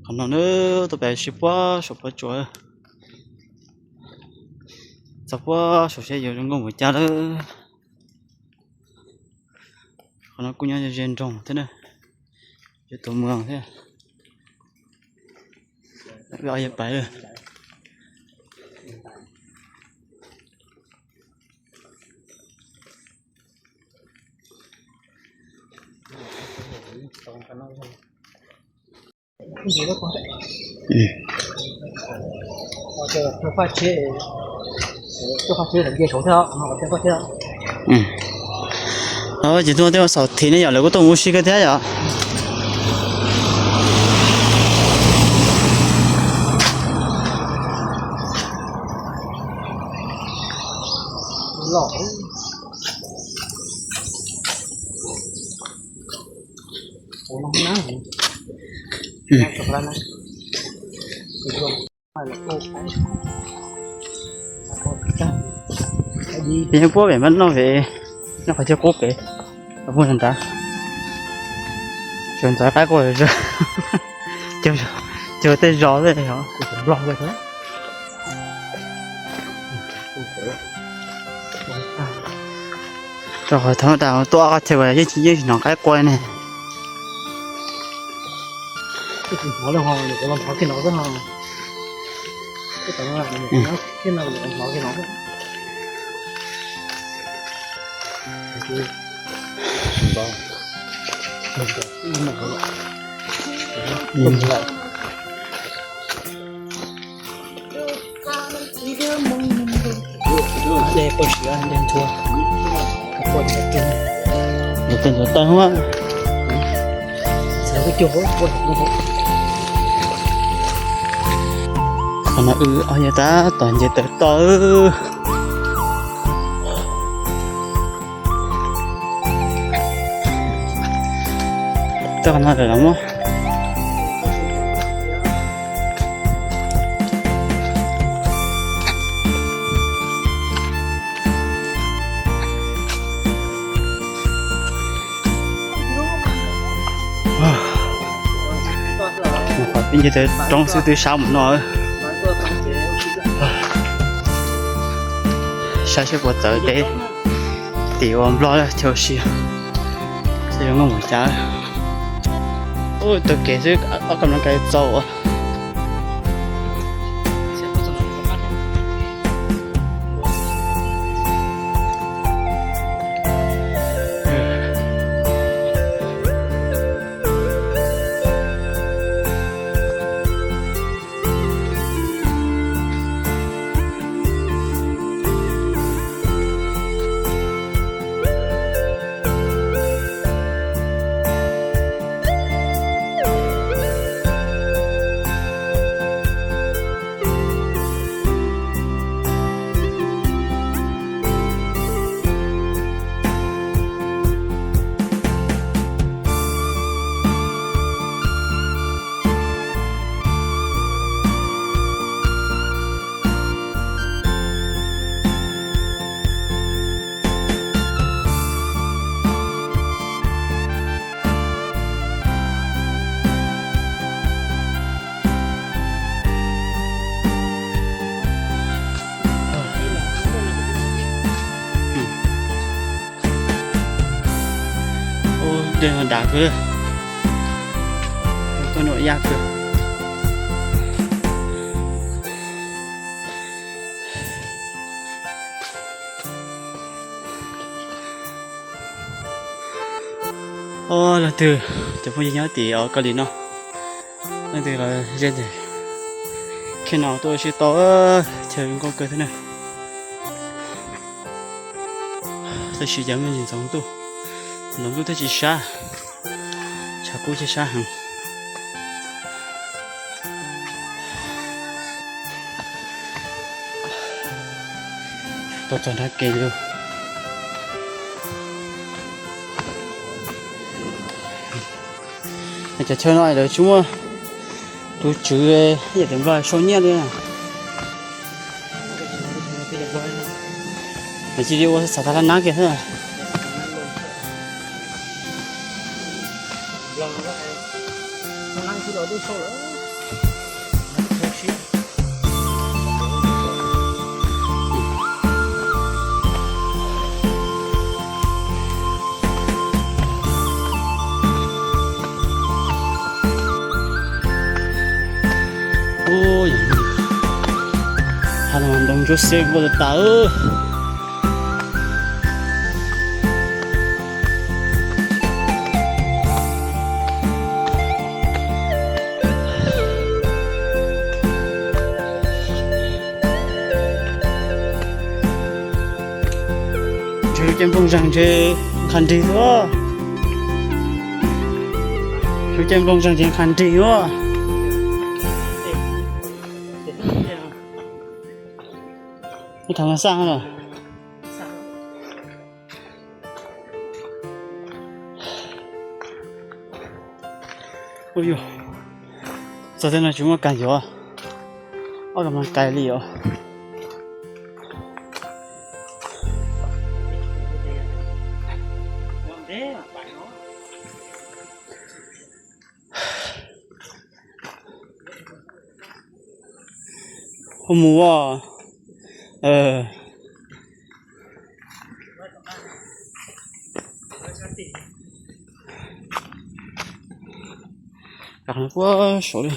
Qhov no na, tuaj pem sib puag saum pob tsuas, txog puag saum seb yuav zoo nkauj npaum cas lawm. Qhov no kuj nyob ze nroog thiab na, ze tus moos thiab. Wb ob yawg pais lawm. Ces tuaj tej xaum thim ne yom, lawv kuj tuaj mus ua si kawg thiab yom. Peb nyob puag pem npab noj pem, nyob qhov chaw qub pem, puag nrad, sawv ntxov qaib qua, cog tej zos tej os, nplog. Rau qhov thov tas tuaj qhov chaw yeej tsis, yeej tsis hnov qaib qua ne. Tej ntxuav taw, qhov no wb ob yawg tab tom nce taw toj. Toj no lawm los muab. Qhov peb nce taw roob xwb twb sab mus no. Saib seb puas txawv deb tim ua nplog chaw si, xyov zoo nkauj npaum cas. Ua taug kev xwb ob kab mloog kais txaus. Ub, dej no dav kawg, tuaj nyuam yaj kawg. Os, leej twg cov phooj ywg nyob tim Kaus Lim no, leej twg los ze ntawm Kheej no tuaj ua si tau, chaw zoo nkauj kawg thiab na. Tab sis cov me ntsis ntxoov ntuj, ntxoov ntuj thiaj tsis sab, tshav kub thiaj sab heev. Tuaj txog nrab kev lawm. Cov chaw no lawv tsis muaj tus tswv ib yam li Nplog sau nyiaj li. Lawv cia li ua xav tag laj nab kiag xwb. Tsuab xiab nquag tas tas. Ntshe lub caij nplooj zag ntshe qha nrig os. Lub caij nplooj zag ntshe qha nrig os. Ib thaj ma xaj los. Ua yog txog tej no tsis muaj kas yuav, ob kas mas kais li os. Ua mus os. Kuj saud li.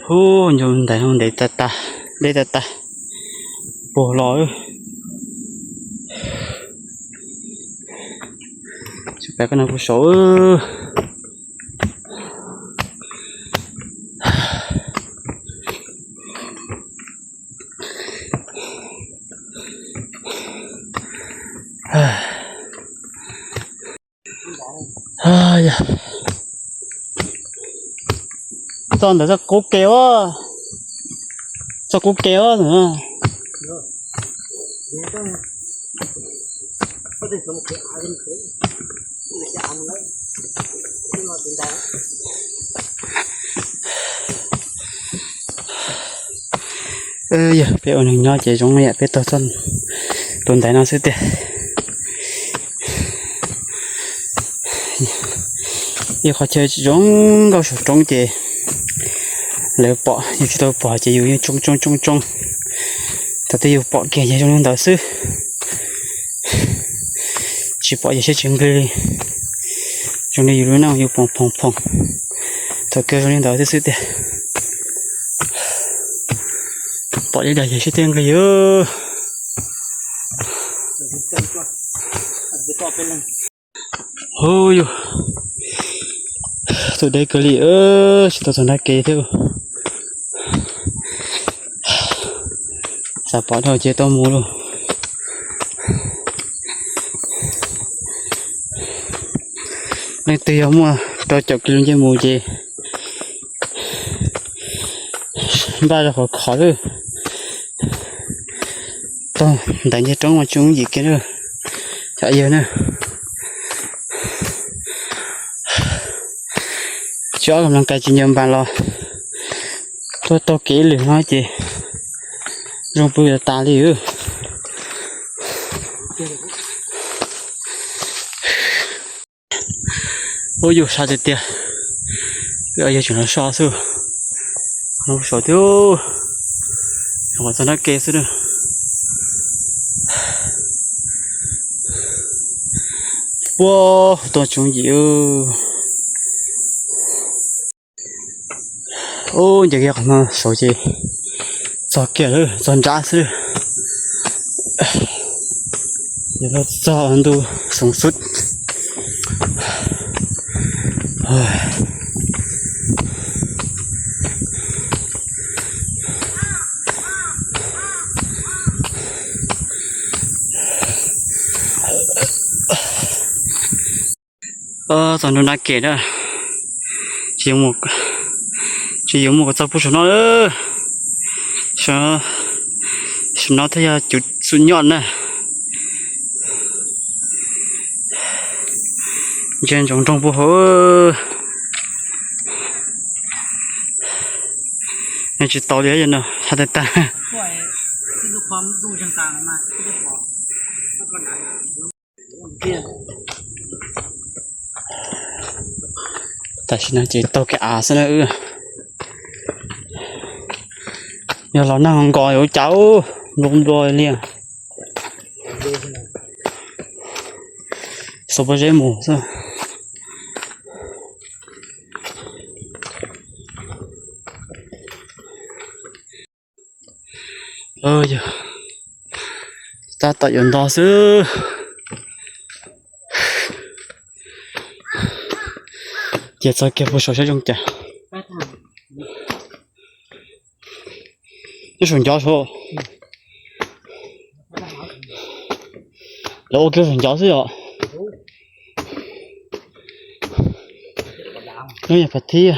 Hub, ncu ntaiv no ntev tas tas, deb tas tas, puag los. Tsis pais koj no kuv saud. Txog ntawd txoj qub ke os, txoj qub ke os. Yog peb ua neeg nyob ces zoo yam peb taug txoj tus ntaiv no xwb tiag. Ib qhov chaw zoo nkauj saum roob ces lawv pom yus tsis tau pom ces yus yeej tsoo tsoo tsoo tsoo. Thaum twg yus pom kiag ces zoo li ntawd xwb. Tsis pom ces siab tsis nqig li. Zoo li yus lub neej yus pom phoom phoom. Thaum kawg zoo li ntawd xwb xwb tiag. Pom li dag ces siab thiaj nqig. Hu yus, tus deb kawg li, tsis tau txog nrab kev thiab. Xav pom dhau ces tau mus lauj. Leej twg yog muaj rau caum kiv lus nce mus ces npaj rau qhov khov lawm. Tog ntaiv nce roob mas tsis yooj yim kiag na, yawg na. Tsis ob kas mas kais tsis nco npas los tuaj taug kev ib lwm no ces zoo pw tas tas li. Ua yus sab tiag tiag, yog tseem los so xwb. Saud thiab, qhov txog nrab ke xwb na. Puag toj tsoov yim. Ub, nce kiag qhov no saud ces txog kiag lawm, txog nrab xwb. Yog los txog ntu xoov xub. Txog ntua nrab ke na, tsis yuav mus kom txog puag saum no. Saum no thiaj yog cuv txum nyoj na. Ntsia ntsoov nroog puag hauv. Nws tsis tau li no, ha tag tag. Tam sim no ces taug kev av xwb na wb. Yog los nag nkos yuav cas nplua nplua li. Xuas pob zeb mus xwb. Yog tab tom yuav ntog xwb. Ces txog kiag puag saum sab zoo cas. Ib saum ncov saud. Lawv ua kiag saum ncov xwb yom. Lub nyuag pas thib.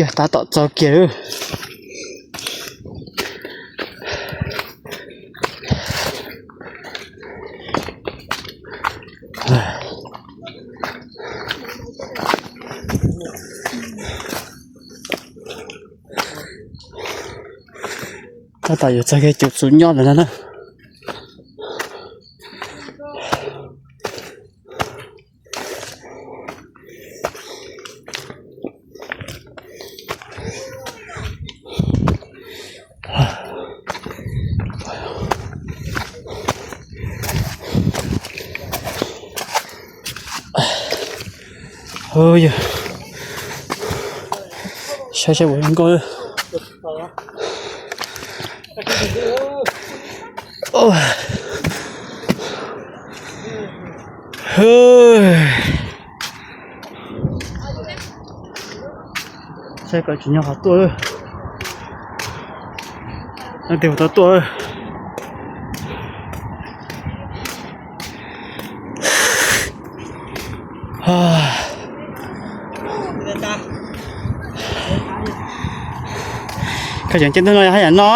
Yog tab tom txog kiag lawm. Tab tom yuav txog kiag cov txus nyob ntawm no na. Yog saib saib puas zoo nkauj. Saib kom tsis nyob qhov tuaj. Leej twg tau tuaj. Koj tseem cia ntawm no haj yam no.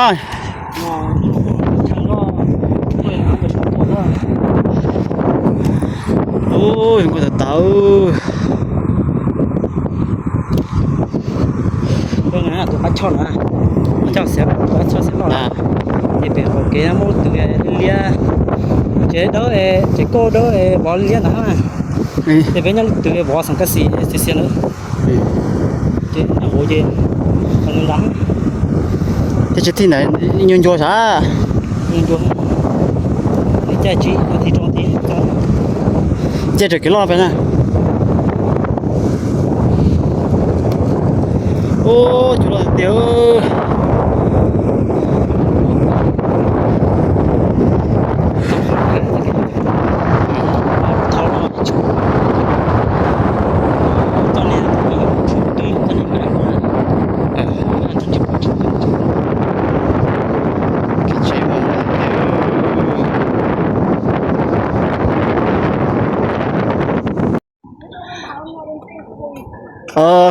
Ub, zoo nkauj tas tas. Tus qab choj na, qab choj xiav, qab choj xiav loj na. Ces pem qaum kev muaj tus liab, tsev dawb, tsev kauj dawb vov liab ntawd na. Ces peb nyob tus vov xeem Kaj Xis txiv xiav ntawd. Ces nyob hauv ces nws ntag. Ces tsis thij ntawd nyuag ncua sav. Nyuag ncua, caij tsis thij rau ti. Caij raws kev loj peb na. Ub, cua loj tiag tiag.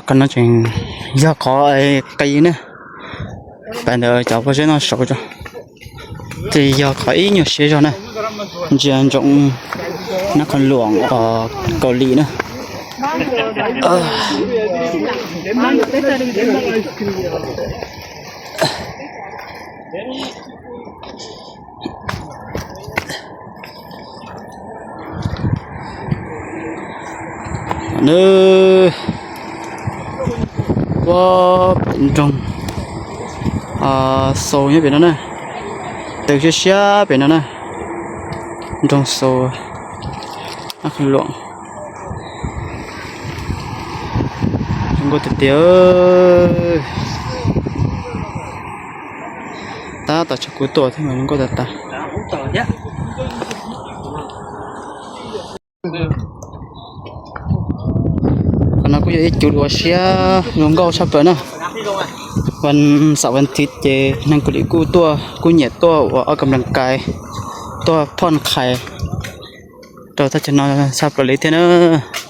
Qhov no tseem yog qhov qis na. Pas ntawd cov pob zeb no saud tso. Ces yog qhov ib nyuag siab zog na. Ntsia ntsoov nab qhov luam Kaus Lim na. Ua pem nroog Xaus nyob pem no na. Tws siab siab pem no na. Nroog Xaus, nab qhov luam. Zoo nkauj tiag tiag. Tab tom tshaj kuv tuaj thiab mas zoo nkauj tas tas. Qhov no kuj yog ib cuv ua siab zoo nkauj tshaj plaws na. Vas xaum vas thiv ces neeg Kaus Lim kuj tuaj, kuj nyiam tuaj ua ob kas nplas kais, tuaj phoj qhais rau thaj chaw no tshaj plaws li thiab na.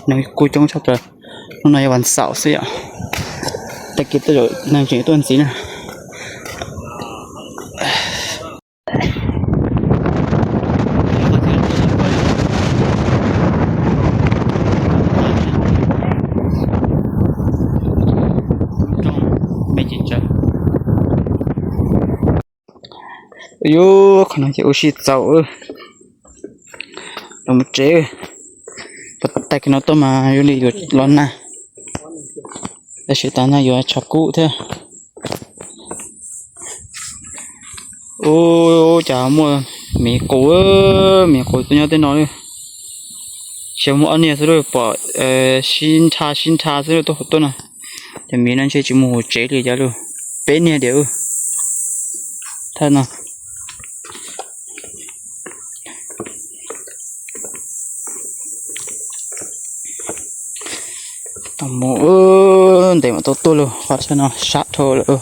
Neeg kuj coob tshaj plaws. Hnub no yog vas xaum xwb yom. Tag kis tej zaum neeg tseem tuaj ntxiv na. Nroog Mes Yus, qhov no ces ua si txaus. Los mus tsev. Tag kis no tuaj mas yuav li yuav los nag, tab sis tas nag yuav tshav kub thiab. Ub, cas muaj miv qus, miv qus tuaj nyob tej no li. Xyov muaj ob niag xwb li, pom sib nrha sib nrha xwb li tuaj hauv tuaj no. Ces miv no ntshe tsis mus hauv tsev li cas li. Peb niag diam. Thaj no tau mus ntev mam tau tuaj lawm, qhov chaw no sab dhau lawm.